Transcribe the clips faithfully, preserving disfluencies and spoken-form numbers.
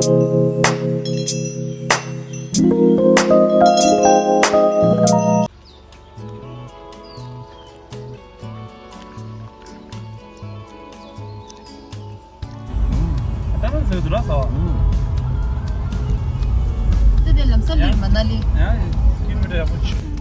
ད་ནི་ཟེར་དུ་ར་ས་བ། ད་དེ་ལམ་སང་ལུས་མ་ན་ལི། ཡང་སྐྱིད་མི་འདྲ་ཡག་པོ་བྱུང་།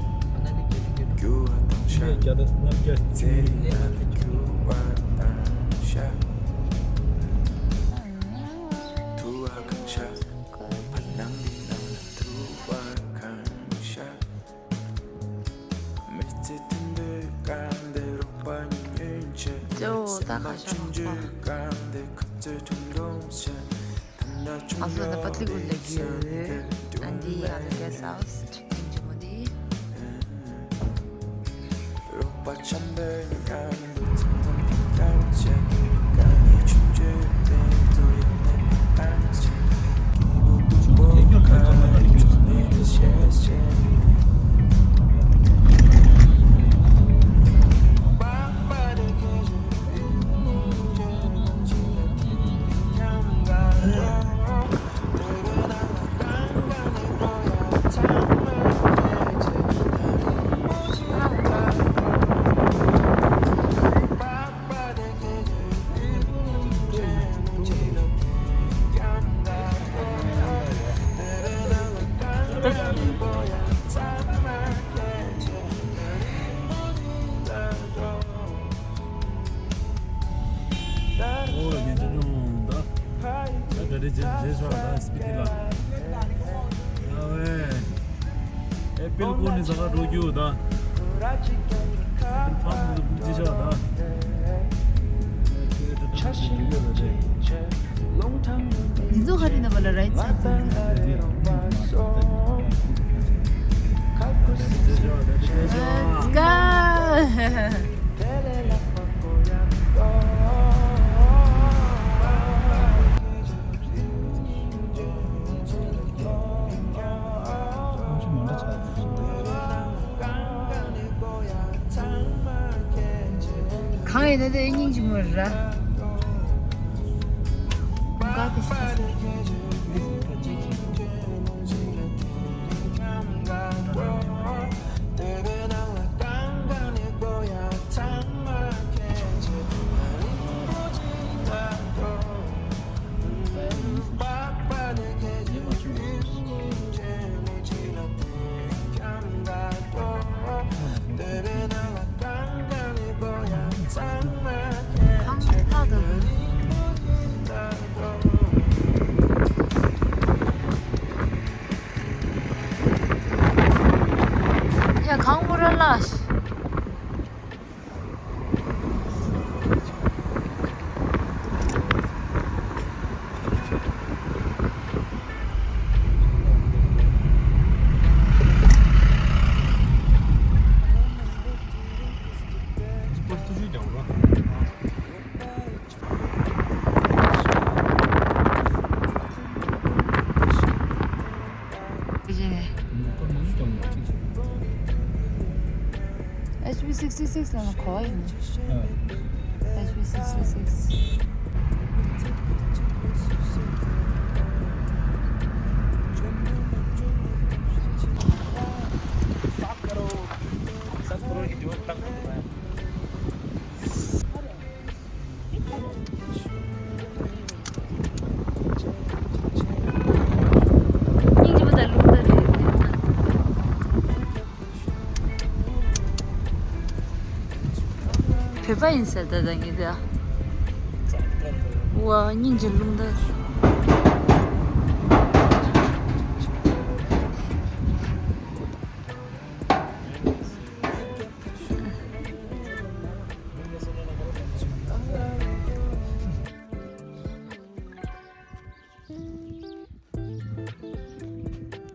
ཅོ་ད་ཁ་ཤོ་ཁ་པ། ང་ཚོ་ད་པ་ཏི་ཀུ་ལེ་གི་ཡོད། ཨན་ཏི་ཨ་ལ་གེ་སི་ཧའུ་སི་ཅིག་ཅིག་མོ་དི། ཨོ་ཉན་ཆ་ཆུང་ད། ད་ག་རེ་རྗེས་རྗེས་ཤོག་ད་སྤི་ཏི་ལ། ཡ་ཝེ། ཨེ་པིལ་ཀོ་ནི་ཟ་ག་འགྲོ་རྒྱུ་ད། ཨེ་པིལ་ཕམ་ནི་ཟ་རྒྱུ་ཤོག་ད། འདི་ཚོ་ཧ་རི་ན་བ་ལ་རའི་ཚེ་ཚེ། Let's go. གང་ཡིན་ན་དེ་སྙིང་རྗེ་མོ་ར། དགའ་དེ་ཤི་ཁ་སི། ཡ་གང་མོ་ར་ལ། H B sixty six ལ་ན་གོ་བ་ཡིན། H B sixty six. སྙིང་རྗེ་མོ་དང་རླུང་རྟ་རེད། བོད་པ་ཡིན་ཟེར་ད་ད་ངེད་ད། ཝ་སྙིང་རྗེ་རླུང་རྟ།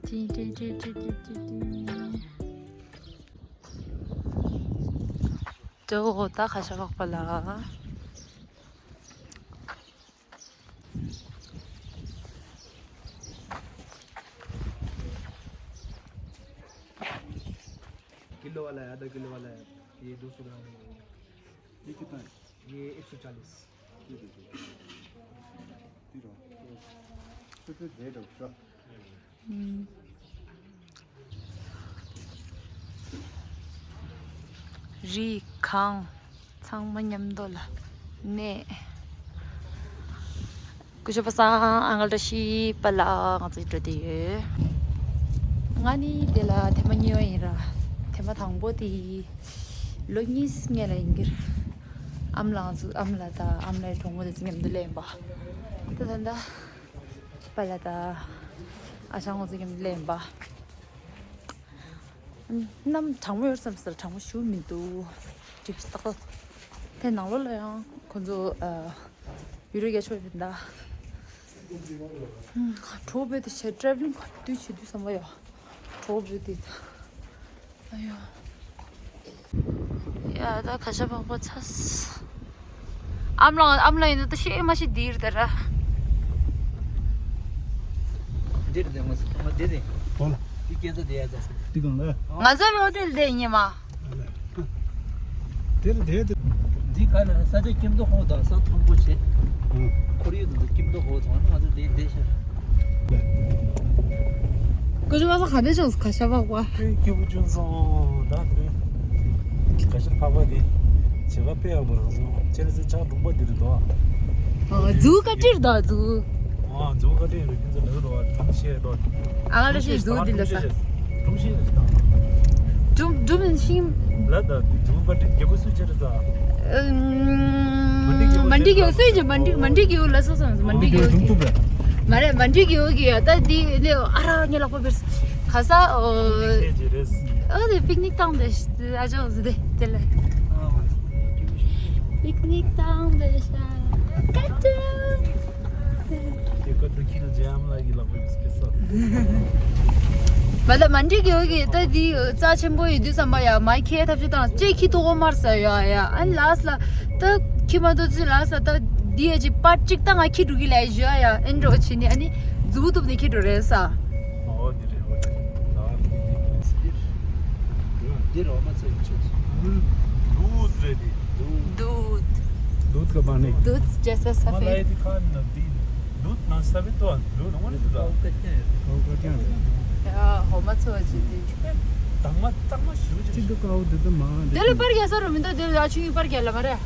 ཏིང་ཏིང་ཏིང་ཏིང་ཏིང་ཏིང་ཏིང་། ཏོ་ད་ཁ་ཤ་ཁག་པ་ལ། किलो वाला है, आधा किलो वाला है। ये दो सौ ग्राम है। ये कितना है? ये एक सौ चालीस। ये दे दो। ये रहा। རི་གངས་ཚང་མ་མཉམ་དུ་ལ་གནས། སྐུ་ཞབས་པ་སངས་ཨ་ངལ་བཀྲ་ཤིས་པ་ལགས་ང་ཚོ་འགྲོ་བསྡད་ཡོད། ང་ནི་དེ་ལ་ཐེངས་མ་གཉིས་པ་ཡིན་ར། ཐེངས་མ་དང་པོ་དེ་ལོ་གཉིས་སྔོན་ལ་ཡིན་གྱི་རེད། ཨ་མ་ལགས་ཚོ་ཨ་མ་ལགས་དང་ཨ་མ་ལགས་གྲོགས་མོ་དེ་ཚོ་མཉམ་དུ་སླེབས་ཡིན་པ། ད་ད་ད་པཱ་ལགས་དང་ཨ་ཞང་ཁོང་ཚོ་མཉམ་དུ་སླེབས་ཡིན་པ། གནམ་གྲང་མོ་ཡོད་བསམ་སར་གྲང་མོ་ཞུ་མི་འདུག་ཅིག་ཏག་ཏག་དེ་ནང་ལོགས་ལ་ཡང་ཁོ་ཚོ་ཨ་ཡུ་རོ་རྒྱ་ཕྱོགས་ཡོད་པ་འདྲ། གྲོགས་པོ་དེ་བྱས་ཊེ་རེ་ཝ་ལིང་ག་དུས་བྱེད་དུས་བསམ་པ་ཡོད། གྲོགས་པོ་དེ་ད། ཨ་ཡོ། ཡ་ད་ཁ་ཤ་པག་པ་ཚ། ཨམ་ལང་ཨམ་ལང་ཡིན་ན་ད་ཤེས་མ་ཤེས་འདིར་ད་ར། འདིར་དེ་ང་ང་འདི་དེ། ཧོ་ལ། འདི་སྐད་ཆ་དེ་ཡ་ཚ། འདི་གང་ལ། ང་ཚོ་ལོ་དེ་ལ་དེ་ཡིན་མ། དེ་ལ་དེ་དེ། འདི་ག་ན་ས་ཆ་ཁྱིམ་དུ་ཧོ་དང་ས་མཐོན་པོ་བྱེད། ཁོར་ཡུག་དང་ཁྱིམ་དུ་ཧོ་དང་ང་ཚོ་དེ་དེ་ཤར། ཀུ་ཅུ་པ་ས་ག་འདྲ་བྱུང་སོང་ཁ་ཤ་པག་པ། ཨེ་སྐྱིད་པོ་བྱུང་སོང་ད་དེ། ཁ་ཤ་པག་པ་དེ། བྱེད་པ་དཔེ་ཡག་པོ་རང་སོང་ཁྱེད་རང་ཚོ་ཆག་གྲུང་པ་དེ་རེད་དོ། ཨ་མཛུ་གུ་ཀ་ཏྲིར་དོ་མཛུ་གུ། ཨ་མཛུ་གུ་ཀ་ཏྲིར་རེད་ཁྱེད་ཚོ་ལེགས་རོ་ཨ་གྲུང་ཤེས་དོ། ཨ་ང་ལ་ཤེས་མཛུ་གུ་འདི་ལ་ས། གྲུང་ཤེས་རེད་ད། གྲུང་གྲུང་ཤིང་། ལ་ད་དེ་མཛུ་གུ་ཀ་ཏྲིར་རྒྱལ་པོ་སུ་ཅེ་རེད་ས། མ་འགྲིག་གི་སུས་ཀྱི་མ་འགྲིག་མ་འགྲིག་གི་ལ་སོ་སོ་མ་འགྲིག་གི་མ་རེད་མ་འགྲིག་གི་ཡོད་ཀྱི་ཡ་ད་འདི་ལེ་ཨ་ར་ཉེ་ལག་པ་བེར་ག་ས་ཨོ་ཨ་དེ་པིག་ནིག་བཏང་དེ་ཨ་ཅོ་ཟི་དེ་དེ་ལེ་པིག་ནིག་བཏང་དེ་ཤ་ཀ་ཏུ། མ་ལ་མ་འགྲིག་ཡོད་གི་ད་འདི་རྩ་ཆེན་པོ་ཡོད་དུས་བསམ་པ་ཡ་མ་ཁྱེད་ཐབས་ཤེས་དང་ཅེ་ཁྱི་ཐུག་གོ་མར་ས་ཡ་ཡ་ཨན་ལ་སི་ལ་ད་ཁྱི་མ་ཐུག་ཚུལ་ལ་སི་ལ་ད་འདི་ཡ་ཅི་པར་ཅིག་ད་ང་ཁྱི་འགྲོ་གི་ལ་ཡ་ཨན་འགྲོ་ཕྱི་ནི་ཨ་ནི་མཛུ་གུ་གཏུབ་ནི་ཁྱི་འགྲོ་རེད་ས། ཨོ་འདི་རེད་ཨོ་འདི་རེད། འདི་རོ་མ་ཚོ་ཡིན་ཆོག་འདུག་རེད་འདི་འདུག་འདུག་འདུག་ག་པ་ནི། འདུག་ཇེ་སི་ས་ཧྥེ། མ་ལ་ཡི་ཁ་ན་འདི་འདུག་ན་ས་བི་ཏོ་འདུག་ན་མ་ནི་འདུག་ད། ཧོ་ཀ་ཀྱང་རེད། ཧོ་ཀ་ཀྱང་རེད། ཡ་ཧོ་མ་ཚོ་ཅི་འདི། དང་མ་གཙང་མ་ཞུ་ཅི་འདུག་ཀའོ་འདི་ད་མ་འདི་ལ་པར་རྒྱག་ས་རུ་མི་འདུག་འདི་ལ་ཆུང་ཡི་པར་རྒྱག་ལ་མ་རེད།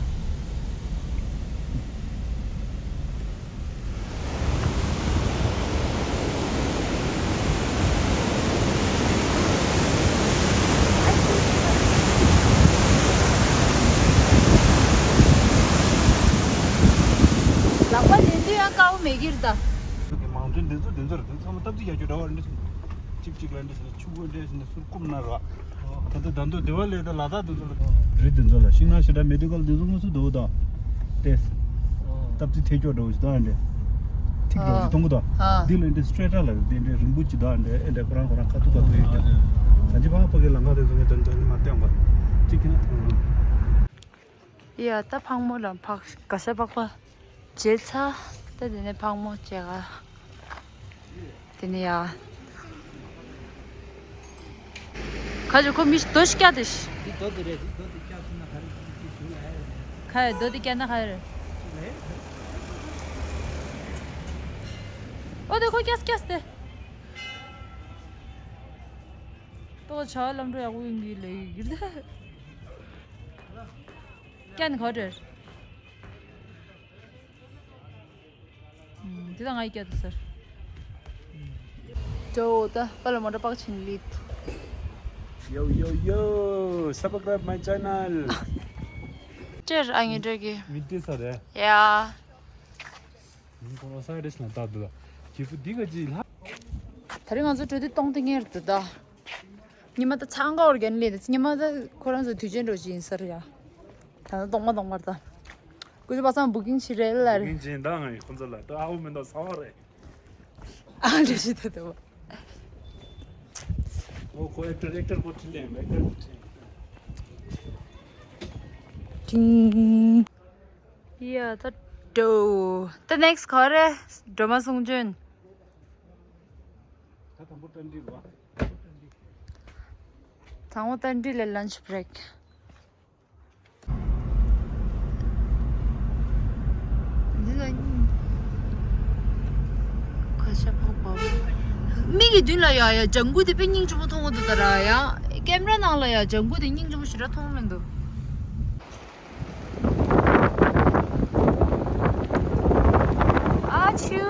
ལག་པ་ལེན་དུས་ཡང་དཀའ་བོ་མེད་ཀྱི་རེད་ད། མང་ཐོན་འདི་ཚོ་འདི་ཚོ་རེད་དེ་ཚང་མ་སྟབས་བདེ་རྒྱག་རྒྱུ་འདྲ་བ་རེད། གཅིག་གཅིག་ལ་འདྲ་ཞིག་ན་ཆུ་བོ་འདྲ་ཞིག་ན་ཟུར་བཀུམ་ན་ར། ད་ལྟ་ད་དུང་དེ་བ་ལས་ད་ལ་དྭགས་དེ་ཚོ་ལ། རི་དེ་ཚོ་ལ་ཤིང་ནགས་ཞེ་དྲག་མེ་ཏི་ཀལ་དེ་ཚོ་དངོས་སུ་འདུག་ད། ཏེས། སྟབས་བདེ་ཐེ་ཀྱོག་འདྲ་བོ་ཞིག་ད་འདྲ། ཐིག་འདྲ་བོ་ཞིག་མཐོང་གི་ད། འདི་ལ་འདྲ་སི་ཊེ་ཊ་ལ་དེ་འདྲ་རིང་པོ་ཅིག་ད་འདྲ་ཨེ་འདྲ་ཁོ་རང་ཁོ་རང་ཁ་ཐུག་ཁ་ཐུག་ཡོད་ཀྱང་། ད་ཅི་ཕ་ཕ་གི་ལམ་ཁ་དེ་ཚོ་ངས་དོན་དོན་མ་བསྟན་པ། གཅིག་གིས་ན་མཐོང་ལ། ཡ་ད་ཕག་མོ་ལ་ཕག་ག་ཤ་ཕག་པ། བྱས་ཚ། ད་དེ་ནས་ཕག་མོ་བྱས་ག་དེ་ནས་ཡ། ཁ་ཅིག་ཁོ་མི་ཞིག་རྡོ་ཞིག་བཀྱག་དེ་ཞིག་འདི་རྡོ་དེ་རེད། འདི་རྡོ་དེ་བཀྱག་ཐུབ་ན་ག་རེ་འདི་ཞུ་ལ་ཡ་རེད། ཁ་ཡ་རྡོ་དེ་བཀྱག་ན་ག་རེ་རེད། ཨོ་དེ་ཁོ་བཀྱག་བཀྱག་དེ། ཏོ་བྱ་བ་ལམ་འགྲོ་ཡག་པོ་ཡིན་གི་ལས་ཡིན་གི་རེད། བཀྱག་ནི་ག་རེ་རེད། འདི་ལ་ང་ཡི་སྐྱ་དུ་ཟེར། ཇོ་ད་པ་ལ་མོ་ཊ་པག་ཆིན་ལིད། Yo, yo, yo, subscribe my channel. ཅེར་ཨ་ངེ་འདྲ་གི་མི་དེ་ས་རེད། ཡ། མི་ཁོ་ན་ས་རེད་ན་ད་དུ་ད། ཇི་པུ་འདི་ག་ཇི་ལ། ད་རིང་ང་ཚོ་གྲོས་དེ་གཏོང་དེ་ངེར་དུ་ད། ཉི་མ་ད་ཚང་ཀ་འོར་གན་ལེ་ད་ཉི་མ་ད་ཁོ་རང་ཚོ་དུས་ཆེན་འགྲོ་ཅི་ཡིན་ཟེར་ཡ། ད་ནི་གཏོང་མ་གཏོང་མར་ད། ཀུ་ཅི་པ་སང་བུ་ཀིང་བྱེད་རེད་ལ་རེད། བུ་ཀིང་བྱེད་ད་ང་ཡི་ཁོ་ཚོ་ལ་ད་ཨ་བོ་མེ་ཏོག་ཚ་བ་རེད། ཨ་འདྲ་ཞིག་ད་དོ། ཨོ་ཁོ་ཨེག་ཊར་ཨེག་ཊར་ཁོ་ཁྲིད་ལེ་ཨེག་ཊར་ཁོ་ཁྲིད། ཀིང་། ཡ་ད་འགྲོ། ད་ནེག་སི་ག་རེ་སྒྲོལ་མ་གསུང་བྱོན། ད་དང་པོ་ཏན་ཏིག་བ། དང་པོ་ཏན་ཏིག་ལ་ལན་ཆི་བྷི་རེག་འདི་ལ་ཉིན་ག་ས་ མིག་གི་མདུན་ལ་ཡ་ཡ་ལྗང་གུ་དེ་དཔེ་སྙིང་རྗེ་མོ་མཐོང་གི་འདུག་ད་ར་ཡ། ཀེམ་ར་ནང་ལ་ཡ་ལྗང་གུ་དེ་སྙིང་རྗེ་མོ་ཞེ་དྲག་མཐོང་མི་འདུག་ཨ་ཆུ།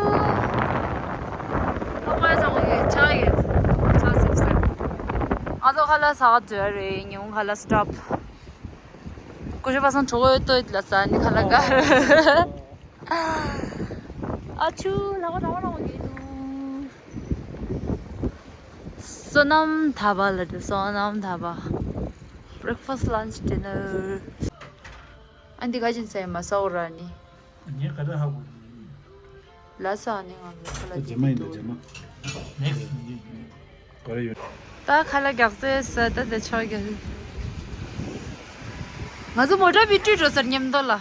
ཨ་མ་ཚང་གི་ཆག་ཡོད། ཆག་སིབ་སིབ། ང་ཚོ་ཁ་ལག་ཟ་ག་འགྲོ་ཡ་རེད། ཉིན་གུང་ཁ་ལག་སི་ཊོབ། ཀུ་ཤུ་པ་སང་གྲོགས་ཡོད་ཏོ་ཡིད་ལ་ས་ནི་ཁ་ལག་ག་ཨ་ཆུ་ལ་བ་རང་རང་གི་འདུག་བསོད་ནམས་ད་བ་ལ་འདི་བསོད་ནམས་ད་བ། Breakfast, lunch, dinner. ཨ་འདི་ག་ཅིན་ཟེར་མ་ཟ་འོ་ར་ནི། ངས་ག་རེ་ཧ་གོ། ལ་ས་ནི་ང་ལ་ས་ལ་རྗེས་མ་ཡིན་ད་རྗེས་མ། Next. ག་རེ་ཡོད། ད་ཁ་ལག་རྒྱག་རྩེ་ས་ད་ད་ཆག་རྒྱག་ང་ཚོ་མོ་ཊ་བི་ཏྲི་འགྲོ་སར་མཉམ་དུ་ལ།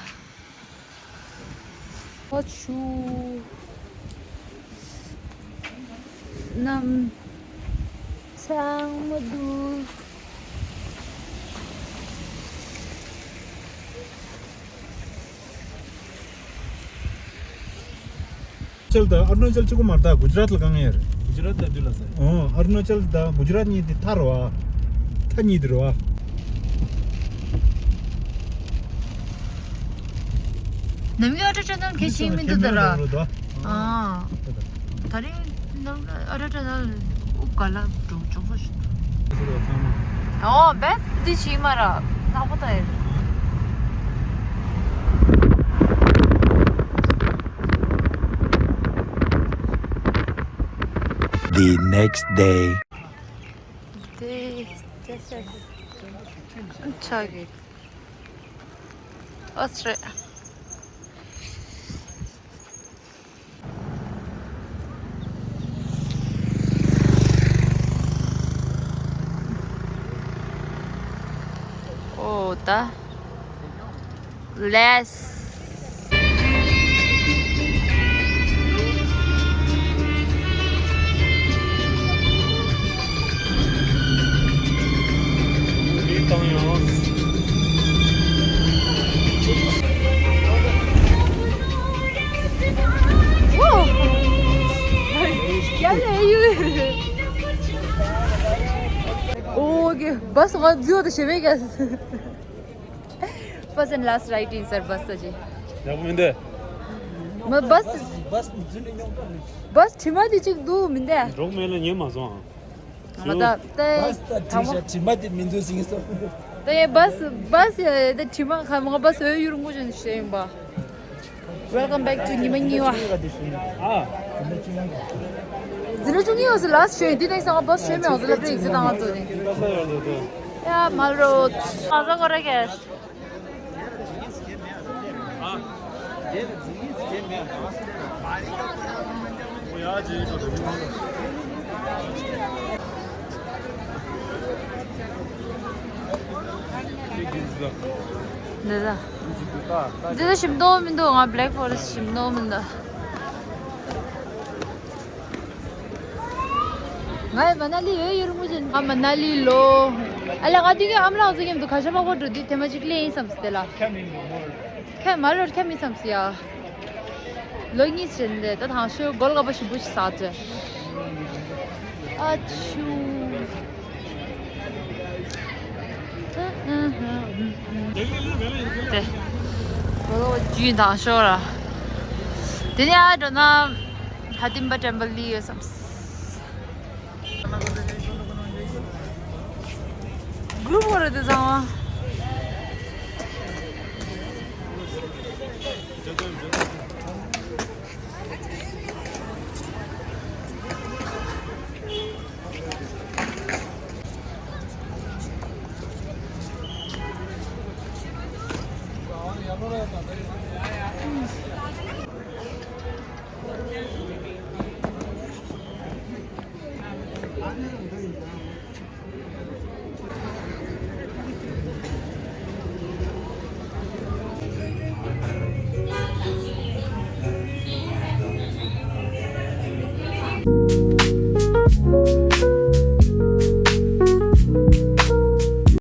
ཨ་ཆུ། ནམ་ཚང་མ་འདུག་ཨ་རུ་ན་ཅལ་དང་ཨ་རུ་ན་ཅལ་གཅིག་པོ་མ་རེད་ད། གུ་ཇི་རཱཏ་ལ་དཀའ་ངལ་ཡོད་རེད། གུ་ཇི་རཱཏ་ལ་འདུས་ལ་ཟེར། ཨོ། ཨ་རུ་ན་ཅལ་དང་གུ་ཇི་རཱཏ་གཉིས་དེ་མཐའ་རེད་བ། མཐའ་གཉིས་དེ་རེད་བ། ནམ་རྒྱུན་ཨ་ཊ་ཊ་ནལ་གལ་ཆེན་མི་འདུག་ད་ར། ཨ། ད་རིང་ནམ་རྒྱུན་ཨ་ཊ་ཊ་ནལ་དབུ་ག་ལ་འགྲོ་ཅོག་ཙོ་ཞིག་ཨོ་བེ་འདི་ཆི་མ་ར་ནག་པོ་ད་ཡིན། The next day. དེ་ཆག་གི་ཨོ་སི་རེད། ཨོ་ད། Less. ཨོ་གེ་བ་སི་ང་ཛིའོ་དེ་ཞེ་བེ་ག First and last ride in sir བ་སི་ཅེ། ཡག་པོ་མི་འདུག་མ་བ་སི། བ་སི་དྲི་མ་དེ་གཅིག་འདུག་མི་འདུག་འགྲོགས་མེད་ལ་ཉན་མ་སོང་། ང་ད་ལྟ་བ་སི་ད་དྲི་ཤ་དྲི་མ་དེ་མི་འདུག་ཟིན་སོང་། ད་ཡ་བ་སི་བ་སི་ད་དྲི་མ་ཁ་མ་བ་སི་ཡུལ་ངོ་ཅན་ཞེས་ཡིན་པ། Welcome back to ཉི་མ་གཉིས་པ། ཨ། འཛིན་གྲྭ་བཅུ་གཉིས་པ་སུ་ལ་སུ་ཞོན་འདི་ནས་སང་བ་སུ་ཞོན་མེད་འོང་ཟེར་ལབ་རེད་ཟེར་དང་ང་ཚོ་ནས། ཡ་མལ་རོ། ང་ཚོ་གོ་རེ་གེ། འདི་ད། འདི་ད་ཞིམ་མདོག་མི་འདུག་ང་Black Forest ཞིམ་མདོག་མི་འདུག་ང་ཡི་མ་ན་ལི་ཡོད་ཡོད་རུ་མུ་ཅན། ང་མ་ན་ལི་ལོ། ཨ་ལ་ང་དུས་ཀྱི་ཨམ་ལགས་ཟེར་གྱི་འདུག་ག་ཤ་པག་པ་འགྲོ་དུས་དེ་མ་ཅིག་ལེན་ཡིན་བསམ་སྟེ་ལ། ཁྱད་མ་ལོར་ཁྱད་མི་བསམ་སི་ཡ། ལོ་གཉིས་ཕྱིན་ཏེ་ད་ཐང་ཤོད་གོལ་ག་པ་ཞིམ་པོ་ཞིག་ཟ་ཅེ། ཨ་ཆུ། དེ། གོལ་ག་པ་རྒྱུན་དང་ཤོག་ར། དེ་ནས་ཨ་འགྲོ་ན་ཧ་ཏིམ་པ་ཊེམ་པལ་ལི་ཡོད་བསམ། གུ་རུབ་བོ་རེད་དེ་ཚང་མ།